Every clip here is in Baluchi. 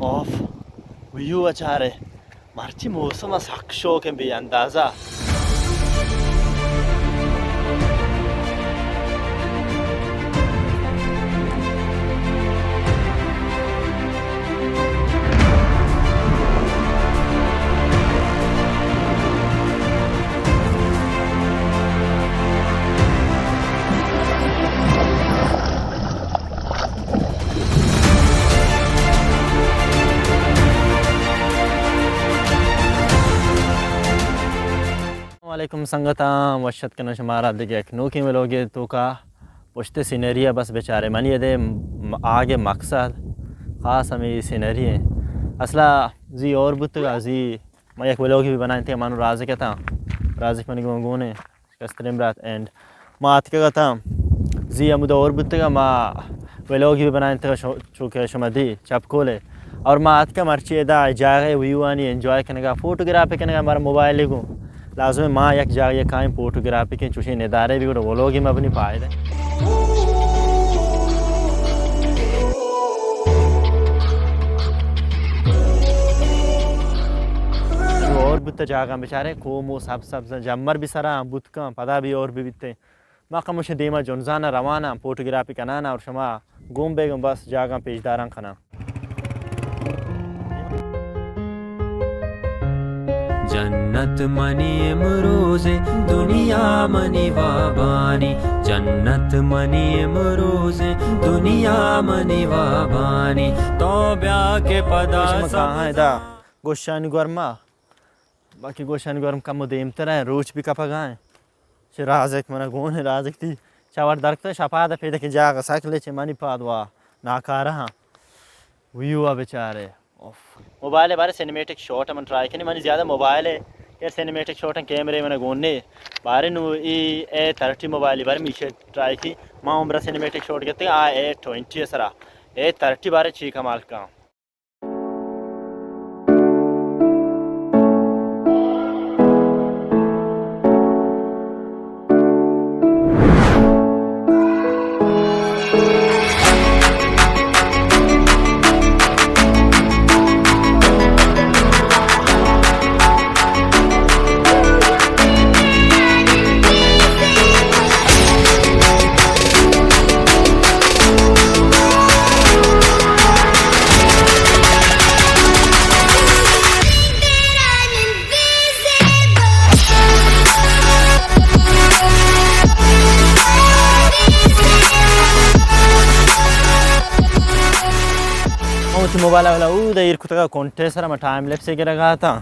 اوف، ویو ءَ چارے۔ مرچی موسم ءَ سک شوق ایں بے اندازہ۔ السلام علیکم سنگتاں، وش اتک کناں شمارا دگہ یک نوکیں ولاگے توکا۔ پشت سینری ءَ بس بچارے، منی ادے م-، آگے مقصد خاص ہمیں سینری ایں۔ اصلا زی اور بوتگا، زی ما یک ولاگے بھی بنائیں تھے، من رازق اتاں، رازق منی گون گون ایں۔ کسترین برات اینڈ ما اتکگ اتاں، زی ہمودا اور بوتگا، ما ولاگے بھی بنائینتگا، شو-، چو کہ شما دی چپ کولے۔ اور ما اتکا مرچی ادا جاگہ ویوانی انجوائے کنگا، فوٹوگرافی کنگا، مارا موبائل گوں لازم ایں ما یک جاگہ کائیں فوٹوگرافی کیں، چوشیں ندارے بھی گڑا ولاگے مبنی فائدہ۔ اور بوتا جاگہ بچارے، کومو سب سبز جمر بھی سرا بوت کن، پدا بھی اور بھی بیتے۔ ما کموش دیما جنزانا روانا، فوٹوگرافی کنانا اور شما گون بیگن بس جاگہ پیش داران کناں۔ جنت منی امروز، دنیا منی وابانی۔ جنت منی امروز، دنیا منی وابانی۔ تو بیا کہ پدا شما کہاں ادا گوشانی گورما، باقی گوشانی گورم کمو دیمتر ایں، روچ بھی کپگا ایں۔ چہ رازق منا گون ایں، رازق تی چاور درکتہ، شپاد پیداکیں جاگہ سکلے، چہ منی پاد وا ناکارہ ہاں۔ ویو ءَ بچارے۔ اوف۔ موبائل ءَ بارے سینیمیٹک شاٹ من ٹرائی کنی، منی زیادہ موبائل ءَ کہ سینیمیٹک شاٹ کیمرے من گون نے۔ بارے نو ای اے تھرٹی موبائل بارے میشے ٹرائی کی، ما عمرہ سینیمیٹک شاٹ گتے آ اے ٹوئنٹی سرا، اے تھرٹی بارے چی کمال کاں۔ من وتی موبائل ءَ اودا ایر کتگ ءَ کنٹے سرا، من ٹائم لیپس گرگ ءَ اتاں،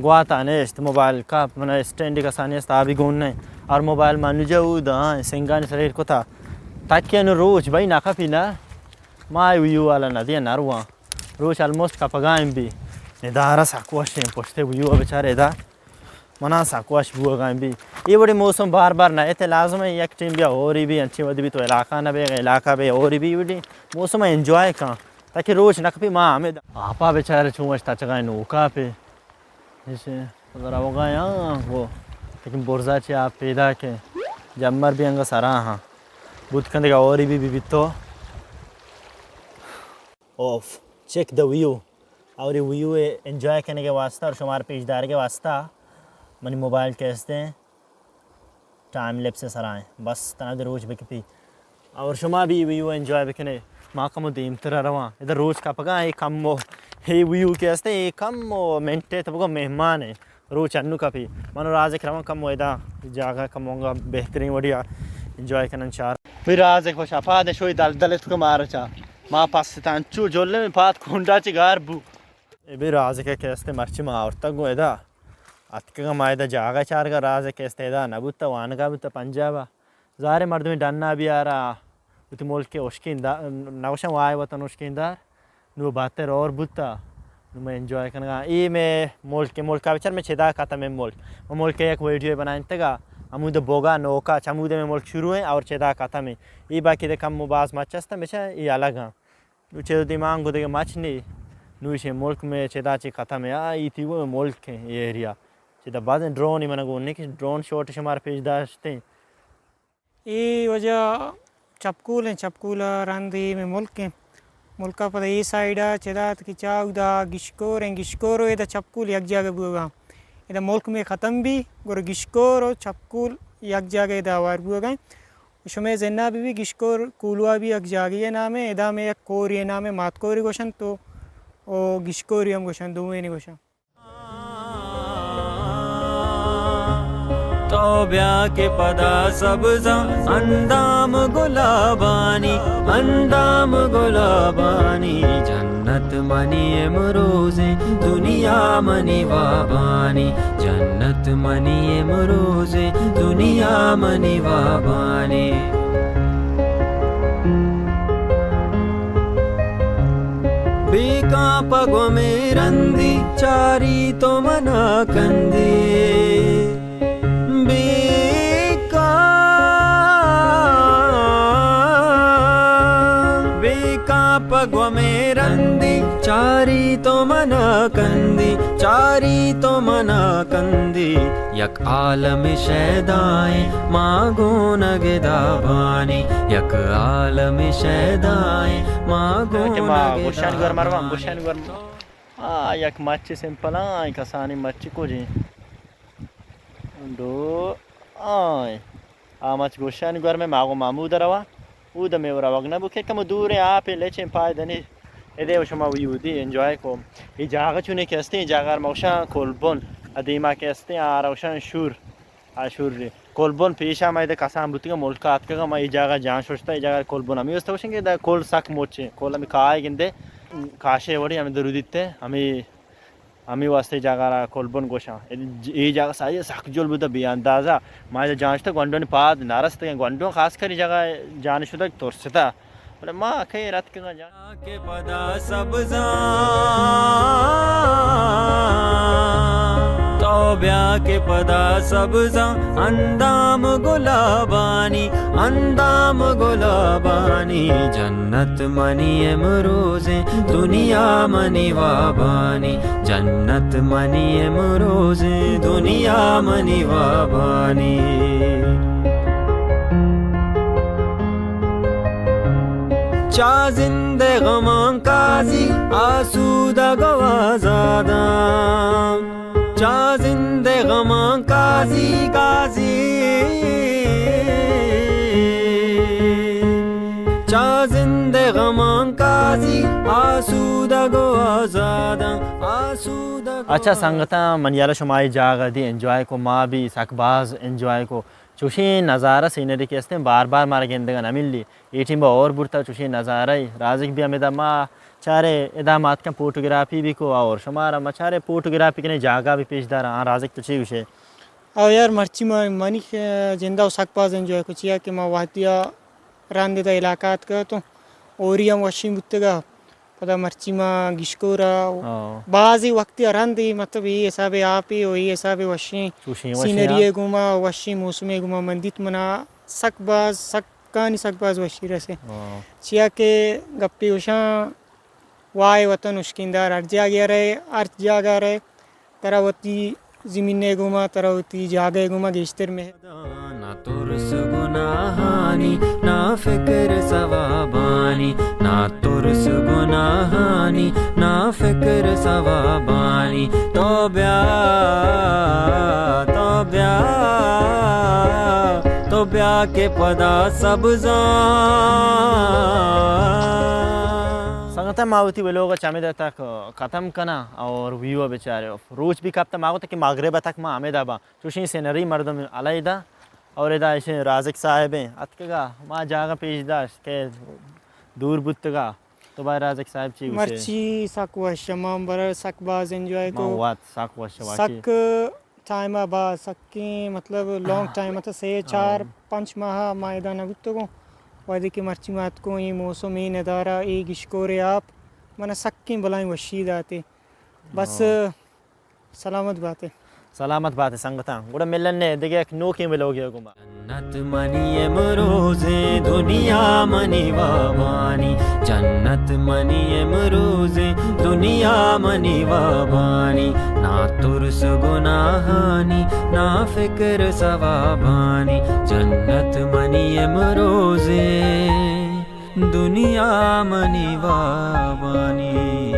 گوات ءَ نیست، موبائل کپ، من اسٹینڈ کسانی است آبی گون نہ، اور موبائل من نجا اودا، ہاں، سنگانی سر ایر کتا، تاکہ انو روچ بھائی نہ کپی نہ، ما ویو والا نہ دیا نہ رواں، روچ آلموسٹ کپگا ایں بی، ندارہ سک وش ایں، پشتے ویو بچارے ادا۔ منا سک وش بوگا بی۔ اے وڑیں موسم بار بار نہ ایت، لازم ایں یک ٹیم بیا ہوری بی، انچیں وھدی بی تو علاقہ نہ بے، علاقہ بے ہوری بی، وڑیں موسم انجوائے کن، تاکہ روچ نہ کپی ما ہمے دا۔ آپا بیچارے چون وش تچگا نوکا پہ۔ ایشے روگا یاں گو، لیکن برزا چہ آپ پیدا کے جمر بی انگا سرا ہاں۔ بود کن دگہ ہوری بی بی بی تو۔ اوف، چیک دا ویو۔ اور اے ویو ءِ انجوائے کنگ ءِ واستہ اور شمار پیش دارگ ءِ واستہ منی موبائل کہ است ایں ٹائم لیپس ءِ سرا ایں، بس تنا دے روچ بکپی اور شما بھی ویو انجوائے بکنے۔ ما کمو دیمتر ءَ رواں، ادا روچ کپگا ایں، کمو اے ویو کہ است ایں، اے کمو منٹ ءَ تو بگو مہمان ایں۔ روچ انو کپی۔ من و رازق روان کمو ادا جاگہ کمو انگا بہترین وڑیا انجوائے کنن چار۔ بی رازق خوش اپاد شوی دل دل تو مارا چا۔ ما پس تان چو جلے میں پات کونڈا چی گار بو۔ اے بی رازق کہ است مرچی ما آورتا گو ادا۔ اتکگا ما ادا جاگہ چارگا، رازق کہ است ادا نبوتا، وانگا بوتا پنجابا۔ ظاہر ایں مردمے ڈنا بیارا، وتی ملک ءِ اشکین دار، نگوشاں وائے وطن اشکین دار، نو بہتر اور بوتا، نو میں انجوائے کنگا۔ اے میں ملک، ملک ءَ بچار میں چدا ختم ایں ملک۔ میں ملک ءِ یک ویڈیو بنائینتگا، ہمود بوگا نوکا، چمود میں ملک شروع ایں اور چدا ختم ایں۔ اے باقی دے کم و باز مچ استاں، بچار اے الگ ہاں۔ نو چہ دیما انگو دگہ مچ نی، نو ایشی ملک میں چدا چی ختم ایں، آ، ای تیوگو ملک ایں، اے ایریا۔ چدا بازیں ڈرون ای من گون نی کہ ڈرون شاٹ شمار پیش داشتیں۔ اے وجہ چپکول ایں، چپکول ءَ رند اے میں ملک ایں۔ ملک ءَ پدا اے سائیڈ ءَ چہ دات کہ چا اودا گشکور ایں، گشکور ءُ ادا چپکول یک جاگہ بوگا۔ ادا ملک مئے ختم بی، گڑا گشکور ءُ چپکول یک جاگہ ادا ہوار بوگا۔ شمئے ذہن ءَ بہ بی گشکور کولواہ بی یک جاگہے ءِ نام ءَ، ادا مئے یک کورے ءِ نام ءَ، ماتکوری گوشنت ءُ، ءُ گشکوری ہم گوشنت، دوئینی گوشنت۔ تو بیا کہ پدا سبزاں اندام گلابانی، اندام گلابانی۔ جنت منی امروزیں، دنیا منی وابانی۔ جنت منی امروزیں، دنیا منی وابانی۔ بے کاں پہ گومے رندی، چاری تو منا کندی۔ بے کاں، بے کاں پہ گومے رندی، چاری تو منا کندی، چاری تو منا کندی۔ یک عالم شیدائیں ما گون گدابانی، یک عالم شیدائیں ما گون کہ ما گوشانی گور مروان، گدابانی۔ گوشانی گور۔ آ، یک مچ سمپل آں، کسانی مچ کجیں۔ دو، آئیں۔ آ مچ گوشانی گور میں ماغو مامود روا۔ اود میں روگ نہ بو کہ کم دوریں آپے لچیں پائے دنی۔ ادے و شما ویودی انجوائے کو۔ ای جاگہ چونے کہ استیں، ای جاگہ موشاں کلبن۔ ادیما کہ استیں، آ روشاں شور۔ آ شور۔ کلبن پیشا ما ادے کسان بوتگا، ملکا آتکگا، ما ای جاگہ جان ششتا، ای جاگہ کلبن۔ ہمیں است وشیں کہ دا کل سک موچیں۔ کل ہمیں کائے گندے، کاشے وڑی ہمیں درودیتے، ہمیں ہمے واسطہ اے جاگہ را کلبن گوشاں۔ اے جاگہ ساری سک جل بوتہ بے اندازہ۔ ما ادا جان شتہ گونڈونی پاد نہ رستگیں۔ گونڈون خاص کر اے جاگہ جان شتگ ترستہ۔ بلے ما خیر اتکگاں جان۔ کہ پدا سبزاں، تو بیا کہ پدا سبزاں، اندام گلابانی، اندام گلابانی۔ جنت منی امروزیں، دنیا منی وابانی۔ جنت منی امروزیں، دنیا منی وابانی۔ چا زند غماں قاضی، آسودگ و آزاداں۔ چا زند غماں قاضی، قاضی۔ چا زند غماں قاضی، آسودگ و آزاداں، آسودگ و اچھا سنگتاں، من یلہ شما اے جاگہ دی انجوائے کو، ما بھی سک باز انجوائے کو۔ چوشیں نظارہ سینری کہ استیں بار بار مارا گندگا نہ ملی۔ اے ٹیم با اور برتا چوشیں نظارہ ای۔ رازق بھی ہمیدا ما چارے ادا ماتکن فوٹوگرافی بھی کو اور شمارا ما چارے فوٹوگرافی کنے جاگہ بھی پیش دارا۔ ہاں رازق تو چی گوشے؟ او یار مرچی ما منی جندا سک باز انجوائے کو چیا کہ ما وہدیا رند دا علاقہ اتکا تو اوری ہم وشیں بوتگا۔ پدا مرچی ما گشکورا ہاں۔ بازی وقتی رندی مطلب اے حساب آپی و اے حساب وشیں چوشیں وشیں سینری آ۔ گوما وشیں موسم گوما من دیت منا سک باز سکانی سک باز وشی رسے۔ ہاں۔ چیا کہ گپی وشاں وائے وطن اشکندار ہر جاگہ رہے ہر جاگہ رہے ترا وتی زمین ءِ گوما، ترا وتی جاگہ ءِ گوما گیشتر مہر۔ نہ ترس گناہانی، نہ فکر ثوابانی، نہ ترس گناہانی، نہ فکر ثوابانی۔ تو بیا، تو بیا، تو بیا کہ پدا سبزاں۔ سنگتاں، ما وتی ویلوگ ءَ چمیدا تک ختم کناں اور ویو ءَ بچارے۔ روچ بھی کپتا، ما گوتا کہ مغرب تک ما ہمیدا باں۔ چوشیں سینری مردم علیحدہ اور ادا ایشیں رازق صاحب ہیں اتکگا، ما جاگہ پیش داشت کہ دور بوتگا۔ تو بھائی رازق صاحب چی گوشے؟ مرچی سک وش، ما برر سک باز انجوائے ما کو۔ وات سک وش واقعی۔ سک ٹائم ءَ با سکیں مطلب لانگ ٹائم، مطلب سے چار ہاں۔ پنچ ماہ ما ادا نہ بوتگوں۔ وہدے کہ مرچی ما اتکوں، اے موسم، اے ندارہ، اے گشکور ءِ آپ منا سکیں بلائیں وشی داتے۔ بس ہاں۔ سلامت باتے۔ سلامت باتے سنگتاں۔ گڑا ملن نے دگہ یک نوکیں ویلوگے گوما۔ جنت منی امروزیں، دنیا منی وابانی۔ جنت منی امروزیں، دنیا منی وابانی۔ نا ترس گناہانی، نا فکر ثوابانی۔ جنت منی امروزیں۔ دنیا منی وابانی،